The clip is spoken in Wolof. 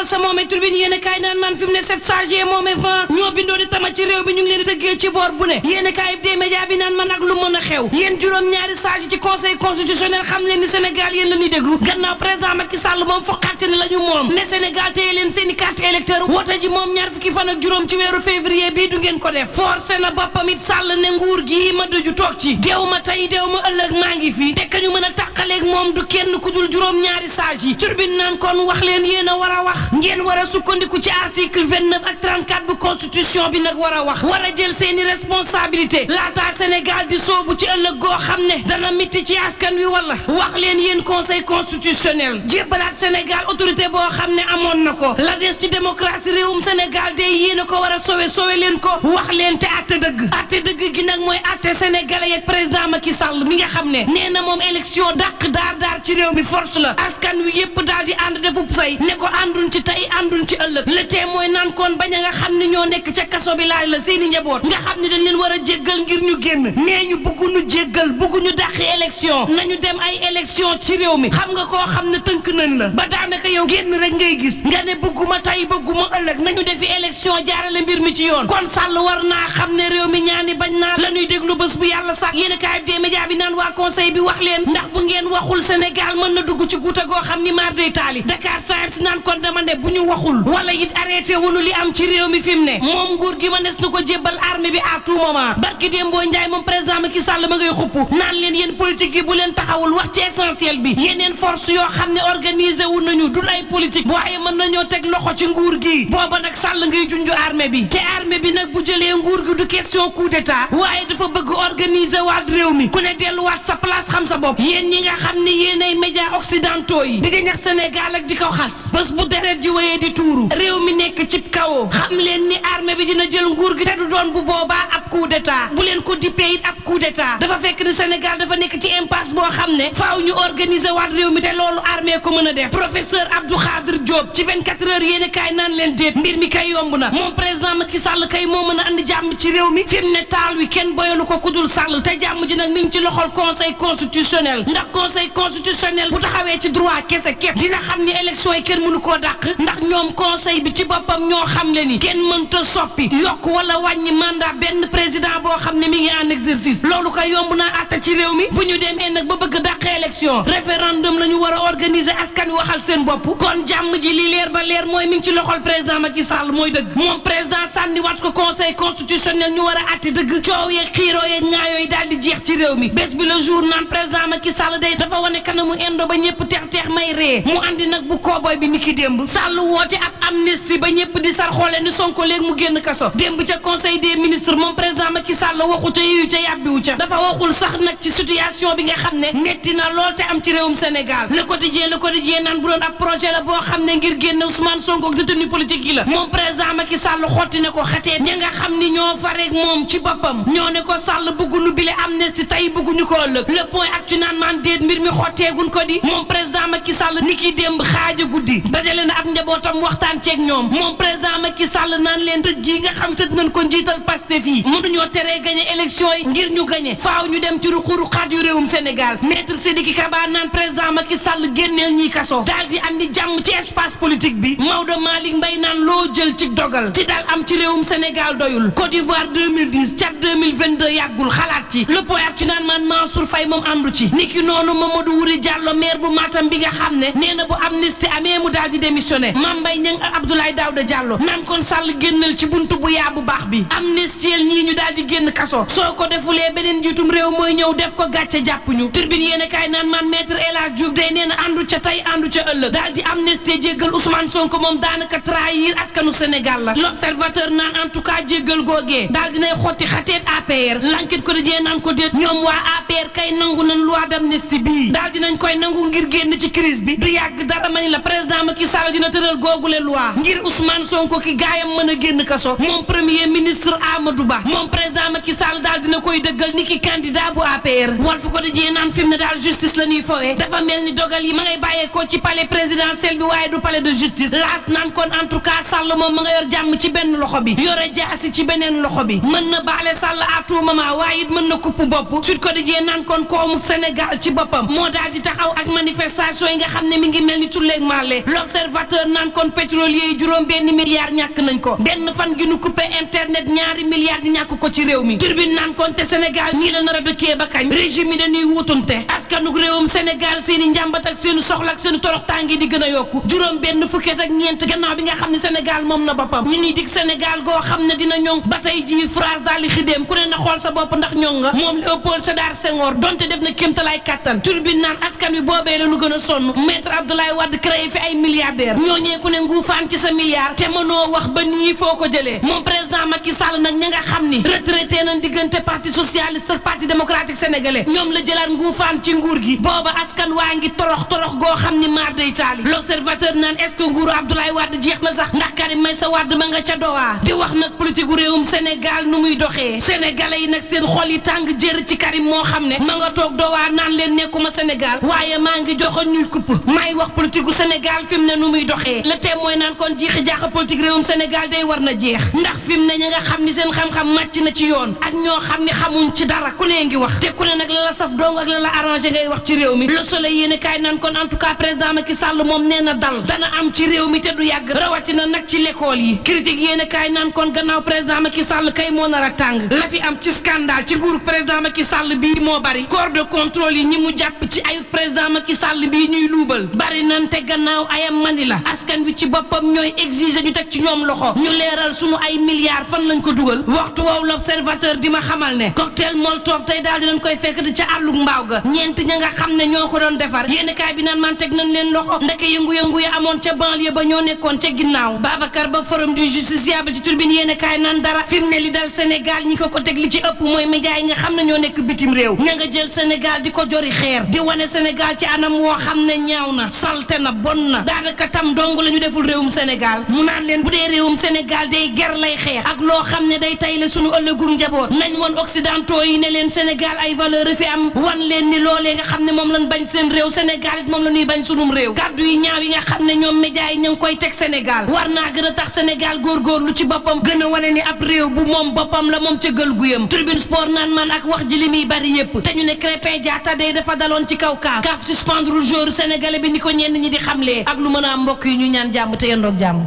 sa moome Tribune yéen kaay naan man fi mu ne 7 sages moome 20 ñoo bindoo di tama ci réew bi ñu ngi leen di tëggee ci boor bu ne yéen kaay des médias bi naan man ak lu mën a xew yéen juróom-ñaari sages ci conseil constitutionnel xam leen ni Sénégal yéen la ñuy déglu gannaaw président Macky Sall moom foqaate ne la ñu moom ne Sénégal téye leen seen i carte électeur wote ji moom ñaar fukki fan ak juróom ci weeru février bii du ngeen ko def forcé na boppam it Sall ne nguur gi ma dëju toog ci deew ma tey deew ma ëllëg maa ngi fi te ka ñu mën a tàqaleeg moom du kenn ku dul juróom-ñaari sages yi Tribune naan kon wax leen yéen a war a wax ngeen war a sukkandiku ci article 29 ak 34 bu constitution bi nag war a wax war a jël seeni responsabilité laata Sénégal di soobu ci ëllëg goo xam ne dana mitti ci askan wi wala wax leen yéen conseil constitutionnel jébbalaat Sénégal autorité boo xam ne amoon na ko la des ci démocratie réewum Sénégal day yéen a ko war a sowe leen ko wax leen te atte dëgg gi nag mooy atte sénégalais ak président Macky Sall mi nga xam ne nee na moom élection dàq daar ci réew mi force la askan wi yépp daal di ànd defub say ne ko ànduñ ci tey ànduñ ci ëllëg le tee mooy naan kon bañ a nga xam ne ñoo nekk ca kaso bi laaj la seeni njaboot nga xam ne dañ leen war a jéggal ngir ñu génn nee ñu bëgguñu jéggal bëgguñu dàqi élection nañu dem ay élection ci réew mi xam nga koo xam ne tënk nañ la ba daanaka yow génn rek ngay gis nga ne bëgguma tey bëgguma ëllëg nañu defi élection jaarale mbir mi ci yoon kon Sall war naa xam ne réew mi ñaani bañ naa la ñuy déglu bés bu yàlla sax yéen kaay des médias bi naan waa conseil bi wax leen ndax bu ngeen waxul Sénégal mën na dugg ci guuta goo xam ni maar day taali Dakar Times naan kon dama ne bu ñu waxul wala it arrêté wunu li am ci réew mi fi mu ne moom nguur gi ma nes na ko jébbal armée bi à tout moment barki Dembo Ndiaye moom président Macky Sall ma ngay xupp naan leen yéen politique yi bu leen taxawul wax ci essentiel bi yeneen force yoo xam ne organisé wu nañu dul ay politique waaye mën nañoo teg loxo ci nguur gi booba nag Sall ngay junju armée bi te armée bi nag bu jëlee nguur gi du question coup d'état waaye dafa bëgg organiser waat réew mi ku ne delluwaat sa place xam sa bopp yéen ñi nga xam ne yéen ay médias occidentaux yi di ñax Sénégal ak di ko xas bés bu deret ji wéyee di tuuru réew mi nekk ci kawoo xam leen ni armée bi dina jël nguur gi te du doon bu boobaa ab coup d'état bu leen ko dippee it ab coup d'état dafa fekk ni Sénégal dafa nekk ci impasse boo xam ne faaw ñu organiser waat réew mi te loolu armée ko mën a def professeur Abdou Khadir Diop ci 24 heures yéen kaay naan leen déet mbir mi kay yomb na moom président Macky Sall kay moo mën a andi jàmm ci réew mi fi mu ne taal wi kenn boyalu ko kudul Sall te jàmm ji nag mi ngi ci loxol conseil constitutionnel ndax conseil constitutionnel bu taxawee ci droit kese képp dina xam ni élection yi kenn mënu koo dàq ndax ñoom conseil bi ci boppam ñoo xam le ni kenn mënta soppi yokk wala wàññi mandat benn président boo xam ne mi ngi en exercice loolu kay yomb naa àtte ci réew mi bu ñu demee nag ba bëgg dàq élection référendum la ñu war a organiser askan wi waxal seen bopp kon jàmm ji li leer ba leer mooy mi ngi ci loxol président Macky Sall mooy dëgg moom président sànni wat ko conseil constitutionnel ñu war a àtte dëgg coow yeeg xiiroo yeeg ŋaayoo yi daal di jeex ci réew mi bés bi le jour naan président Macky Sall day dafa wane kanamu indo ba ñëpp teex may ree mu andi nag bu kooboy bi niki démb Sall woote ab amnistie ba ñëpp di sar xoole ni Sonko léegi mu génn kaso démb ca conseil des ministres moom président Macky Sall waxu ca yiwu ca yàbbiwu ca dafa waxul sax nag ci situation bi nga xam ne metti na lool te am ci réewum Sénégal le quotidien naan bu doon ab projet la boo xam ne ngir génn Ousmane Sonko détenu politique yi la moom président Macky Sall xotti ne ko xatee ña nga xam ni ñoo fareeg moom ci boppam ñoo ne ko Sall bëgguñu bile amnistie tey bëgguñu ko ëllëg le point actu naan man déet mbir mi xotteegun ko di moom président Macky Sall ni ki démb xaaja guddi dajale na ab njabootam waxtaan ceeg ñoom moom président Macky Sall naan leen tëj gi nga xam tëj nañ ko njiital Pastef yi mënuñoo teree gagné élection yi ngir ñu gagné faaw ñu dem ci ruqu-ruqaat yu réewum Sénégal maître Sidiki Kaba naan président Macky Sall génneel ñi kaso daal di andi jàmm ci espace politique bi Maodo Malick Mbaye naan loo jël ci dogal ci daal am ci réewum Sénégal doyul Côte d'Ivoire 2010 Tchad 2022 yàggul xalaat ci le point ci naan man Mansour Faye moom àndu ci niki noonu Mamadou Wuri Diallo maire bu Matam bi nga xam ne nee na bu amnistie amee mu daal di démissionné Mame Mbaye Niang ak Abdoulaye Daouda Diallo naan kon Sall génnal ci buntu bu yaa bu baax bi amnistiel ñii ñu daal di génn kaso soo ko defulee beneen njiitum réew mooy ñëw def ko gàcce jàpp ñu Tribune yéen kaay naan man maître El Hadj Diouf day nee na àndu ca tey àndu ca ëllëg daal di amnistie jéggal Ousmane Sonko moom daanaka trahir askanu Sénégal la l'observateur naan en tout cas jéggal googee daal dinay xotti xateet APR l'enquête quotidien naan ko déet ñoom waa APR kay nangu nañ loi d'amnistie bii daal dinañ koy nangu ngir génn ci crise bi du yàgg dara mani la président Macky Sall dina tëral googule loi ngir Ousmane Sonko ki gaayam mën a génn kaso moom premier ministre Amadou Ba moom président Macky Sall daal dina koy dëggal ni ki candidat bu APR Walf Quotidien naan fi mu ne daal justice la ñuy fowee dafa mel ni dogal yi ma ngay bàyyeekoo ci palais présidentiel bi waaye du palais de justice laas naan kon en tout cas Sall moom ma nga yor jàmm ci benn loxo bi yore jaasi ci beneen loxo bi mën na baale Sall à tout moment waaye it mën na kupp bopp Sud Quotidien naan kon koomu Sénégal ci boppam moo daal di taxaw ak manifestation yi nga xam ne mi ngi mel ni tulleeg maale l'observateur naan kon pétrole pétrolier yi juróom benn milliard ñàkk nañ ko benn fan gi nu coupé internet ñaari milliards ñu ñàkk ko ci réew mi turbine naan kon te Sénégal ñii la nar a dëkkee ba kañ régime yi dañuy wutunte askanug réewum Sénégal seeni njàmbat ak seeni soxla ak seeni toroxtaangi di gën a yokku juróom benn fukket ak ñeent gannaaw bi nga xam ne Sénégal moom na boppam ñu ni dig Sénégal goo xam ne dina ñoŋ ba tey ji France daal di xidéem ku ne na xool sa bopp ndax ñoŋ nga moom Léopold Sédar Senghor donte def na kéemtalaay kàttan turbine naan askan wi boobee la nu gën a sonn maître Abdoulaye Wade créé fi ay milliardaires ñooñee ku ne nguufaan ci sa milliard te mënoo wax ba nii foo ko jëlee moom président Macky Sall nag ña nga xam ni retraité nañ diggante parti socialiste ak parti démocratique sénégalais ñoom la jëlaat nguufaan ci nguur gi booba askan waa ngi torox goo xam ni maar day taali l'observateur naan est-ce que nguuru Abdoulaye Wade jeex na sax ndax Karim Meïssa Wade ma nga ca dowaa di wax nag politique gu réewum Sénégal nu muy doxee sénégalais yi nag seen xol yi tàng jër ci Karim moo xam ne ma nga toog dowaa naan leen nekkuma Sénégal waaye maa ngi joxoon ñuy kupp may wax politique gu Sénégal fi mu ne nu muy doxee le témoin naan kon jiixi jaaxa politique réewum Sénégal day war na jeex ndax fi mu ne ña nga xam ni seen xam-xam màcc na ci yoon ak ñoo xam ne xamuñ ci dara ku ne ngi wax te ku ne nag la la saf dong ak la la arrangé ngay wax ci réew mi le soleil yéene kaay naan kon en tout cas président Macky Sall moom nee na dal dana am ci réew mi te du yàgg rawatina nag ci l'école yi critique yéene kaay naan kon gannaaw président Macky Sall kay moo nar a tàng la fi am ci scandale ci nguuru président Macky Sall bii moo bari corps de contrôle yi ñi mu jàpp ci ayuk président Macky Sall bii ñuy luubal bari nan te gannaaw ayam mani la askan wi ci boppam ñooy exiger ñu teg ci ñoom loxo ñu leeral sunu ay milliards fan lañ ko dugal waxtu woowu l'observateur di ma xamal ne cocktail Molotov tey daal dinañ koy fekk ca àllug mbaaw ga ñeent ña nga xam ne ñoo ko doon defar yéen kaay bi naan man teg nañ leen loxo ndeke yëngu-yëngu ya amoon ca banlieue ba ñoo nekkoon ca ginnaaw Babacar Ba forum du justiciable ci turbine yéen kaay naan dara fi mu ne li dal Sénégal ñi ko teg li ci ëpp mooy média yi nga xam ne ñoo nekk bitim réew ña nga jël Sénégal di ko jori xeer di wane Sénégal ci anam woo xam ne ñaaw na salte na bon na daanaka tam dong la ñu deful réewum Sénégal mu naan leen bu dee réewum Sénégal day ger lay xeex ak loo xam ne day tayle sunu ëllëgu njaboot nañ woon occidentaux yi ne leen Sénégal ay valeur fi am wan leen ni loolee nga xam ne moom lañ bañ seen réew Sénégal it moom la ñuy bañ sunum réew kàddu yi ñaaw yi nga xam ne ñoom média yi ña ngi koy teg Sénégal war naa gën a tax Sénégal góorgóorlu ci boppam gën a wane ni ab réew bu moom boppam la moom ca gël guyam tribune sport naan man ak wax ji li muy bari yépp te ñu ne Krépin Diatta day dafa daloon ci kaw kaaf suspendre joueur sénégalais bi ni ko ñenn ñi di xamlee ak lu mën a am mbokk yi ñu ñaan jàmm te yendoog jàmm